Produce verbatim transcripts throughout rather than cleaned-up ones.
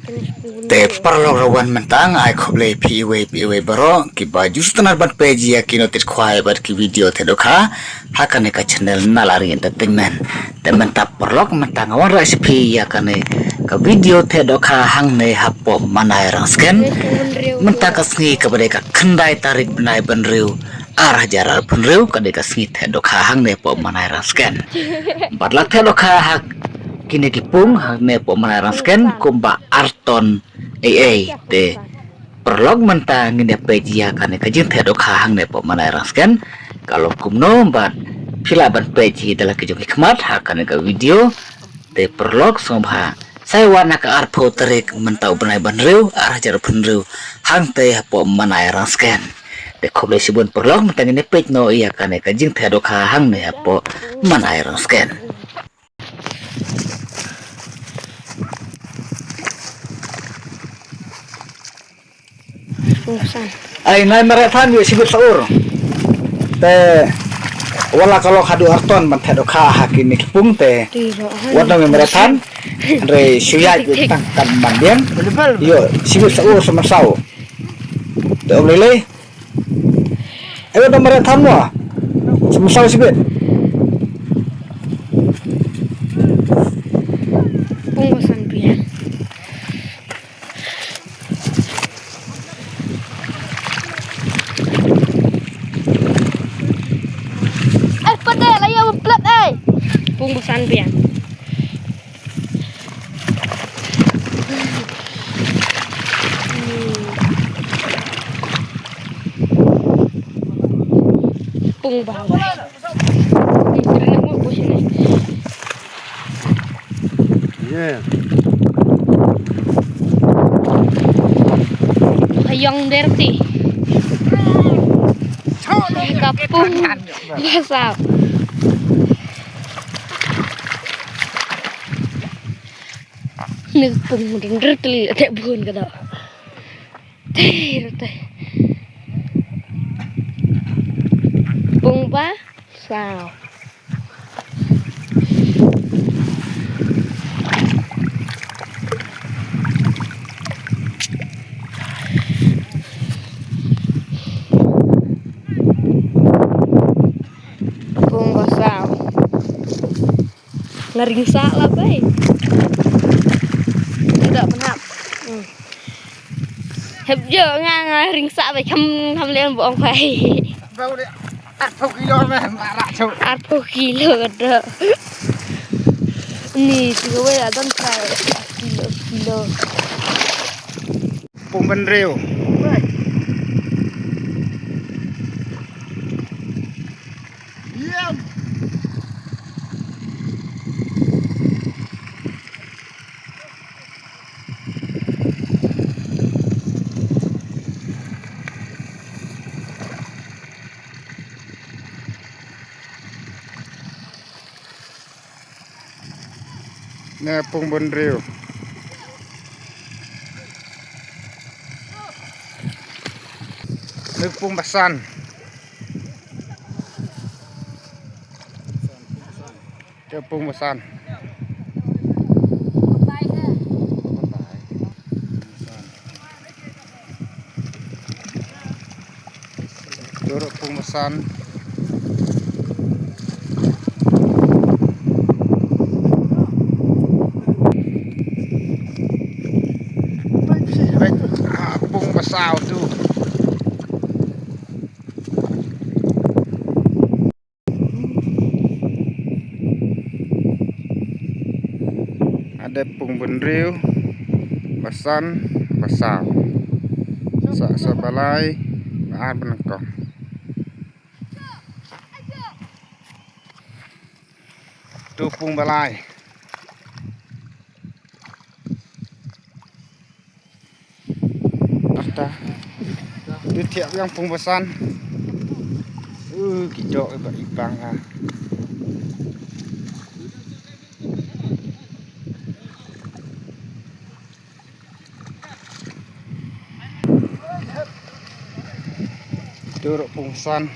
Te paralok, rawan mynta nga ai khublei phi iwei pa iwei baroh kiba ju sngewtynnat ban peit ïa ki nongtip khwai bad ki video theh dohkha ha kane ka channel Nalari Entertainment. Te mynta paralok, mynta nga wanrah sha phi ïa kane ka video theh dohkha hangne hapoh Manai Rangsken. Mynta ka sngi kaba dei ka khyndai tarik bnai ba hynriew, ar hajar arphew hynriew, ka dei ka sngi theh dohkha hangne hapoh Manai Rangsken. Bad la theh dohkha ha kine ki pung hangne hapoh Manai Rangsken kumba ar ton ei ei. Te paralok, mynta ngin ïa peit ïa kane ka jingtheh dohkha hangne hapoh Manai Rangsken ka long kumno, bad phi lah ban peit hi da la ki jong ki khmat ha kane ka video. Te paralok, sngewbha sa ïa wan ha ka arphew tarik mynta u bnai ba hynriew, ar hajar arphew hynriew, hangtei hapoh Manai Rangsken. Te khublei shibun paralok, mynta ngin ïa peit noh ïa kane ka jingtheh dohkha hangne hapoh Manai Rangsken. Ai nai mare than ïa shibit saur. Te wat la ka long haduh ar ton ban theh dohkha ha kine ki pung te. Wat nang mare than. Re shu ïa tang kan man diam. Ïo, shibit saur sa mynsaw. Te ong lei lei. Ayo, dang mare than mo. Sa mynsaw shibit. Pung ba san biang. Ai, pate la ïa plat ai. Pung ba san biang. Pung ba. Ni kira nak mau bos ni. Yeah. Hayong derti. Kapung. Basap. Ni pung dendr teli tak bun kada. Tei, tei. Pung ba saw. Pung ba saw. Nga ring sah la bai. Nda pnap. Hmm. Hep jo nga, nga ring sah bai kham, kham lem bong bai. Bau de arphew kilo me, mara chu. Arphew kilo kada. Ni tu bai adon kai kilo, kilo. Pung ba hynriew. Ïam. Ne pung ba hynriew. Ne pung ba san. Te pung ba san. Te ruh pung ba san. Ah, pung ba saw tu. Ade pung ba hynriew, ba san, ba saw. Sa, sa ba lai, ba ar, ba nyngkong. Tu pung ba lai. Asta. Dei thiah biang pung ba san. Uh, ki doh ba i bang ha. Tu ruh pung ba san.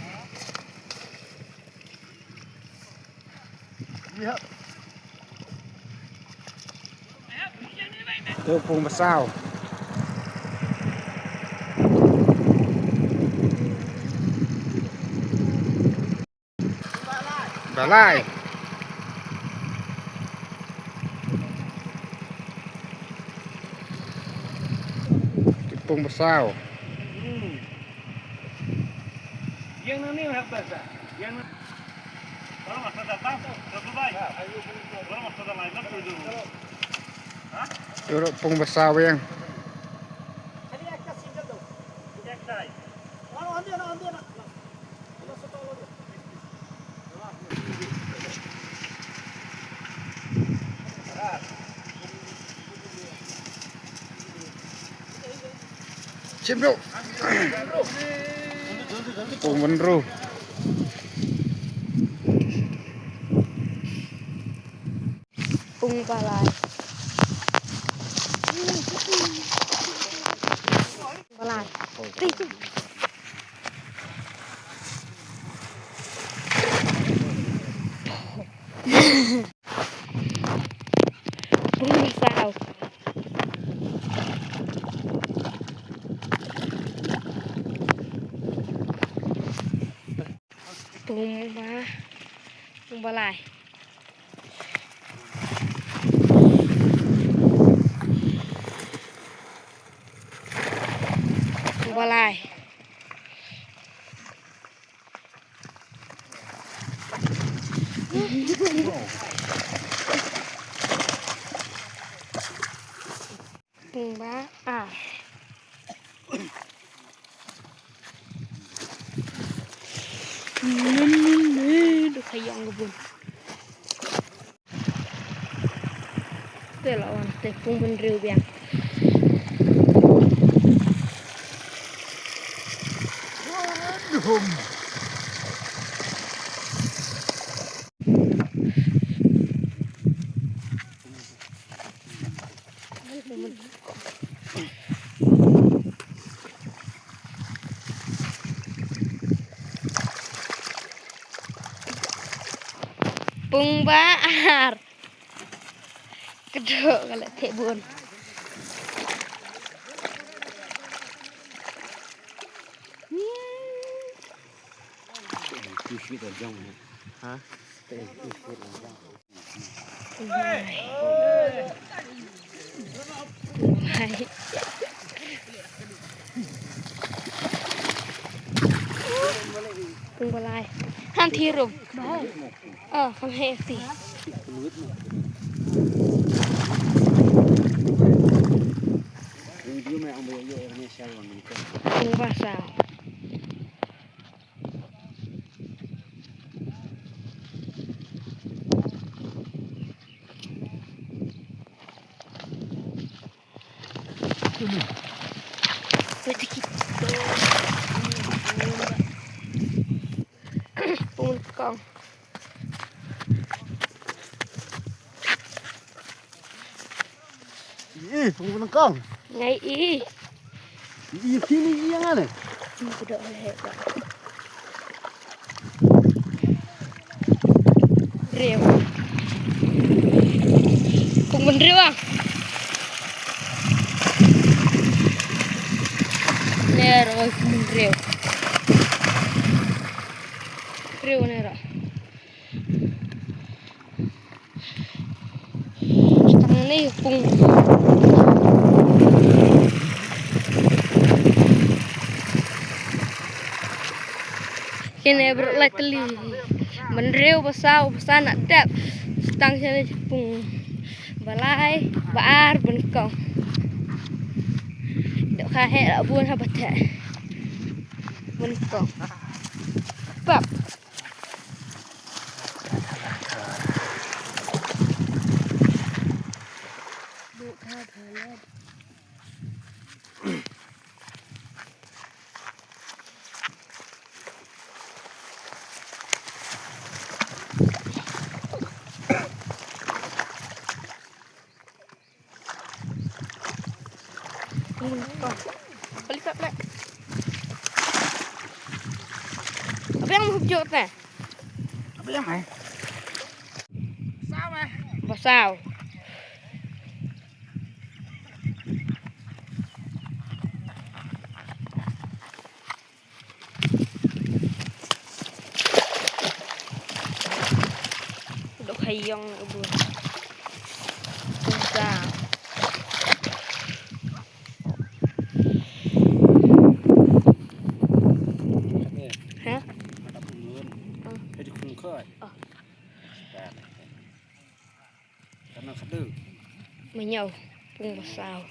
Pung basaw. Balai. Pung basaw. Ïoh pung basaw ïa. Chim ruh. Pung mynru. Pung balai. Balai. Pung basaw. Pung ba, pung balai. Pung balai. Pung ba ar. Nin nin nin, du ka ïong ka bun. Te la wan te pung bynriew biang. Pung ba ar. Kdo ka leh theh bun. Ha? Pung balai. Han thi rum. Oh, kham heh ti. Pung basaw. Pung kong. Ih, pung nyngkong. Ngai ih. Ih, kini ih ïa nga ne. Ih, ka doh leh ka. Riew. Pung bynriew ah. Ne ro pung bynriew. Riew ne ro. Tang ne pung. Kine baroh lai tylli. Bynriew, basaw, basan, na dep. Tang shane pung. Balai, ba ar, bun kong. Dep kha heh la bun ha ba teh. Bun kong. Pap. Balik, balik. Apa yang mau hujur teh? Apa yang, eh? Basaw. Ayong ubun. Tungsa. Ha? Oh. Kana khadu. Manyaw, pung basaw.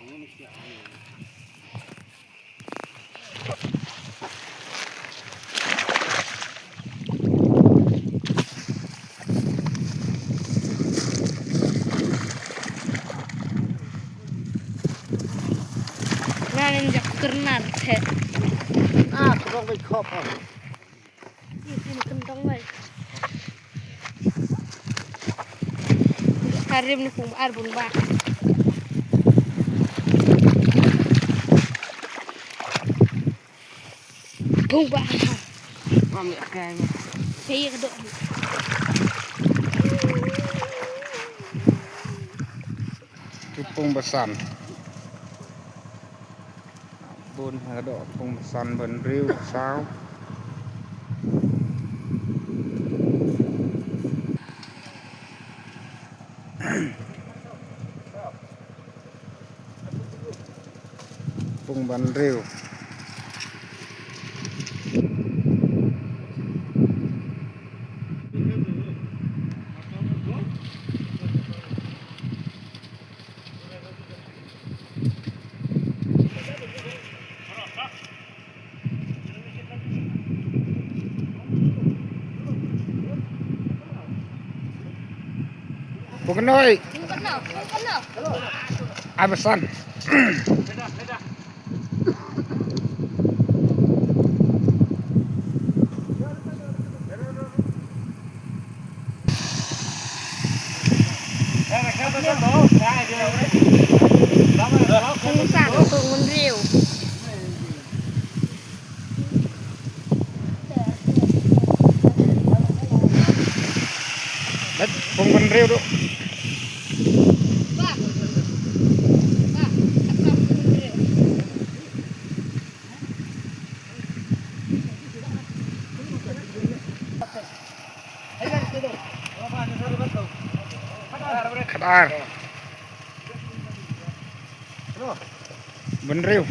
Nganin jak kernar the. Ah, kebok bai khop. Ini kentong bai. Harim ni pung ar bun ba. Pung ba. Mam ni akai ni. Saya kedok. Ki pung basan. Bun ha ka doh pung basan bynriew saw. Pung bynriew. Puknoi. Ai basan. Pung san, pung bynriew. Pung bynriew ruh. Khatar. Bynriew.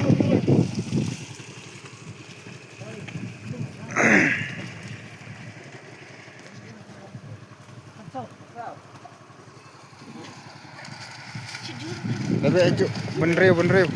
Lebih aju. Bynriew, bynriew.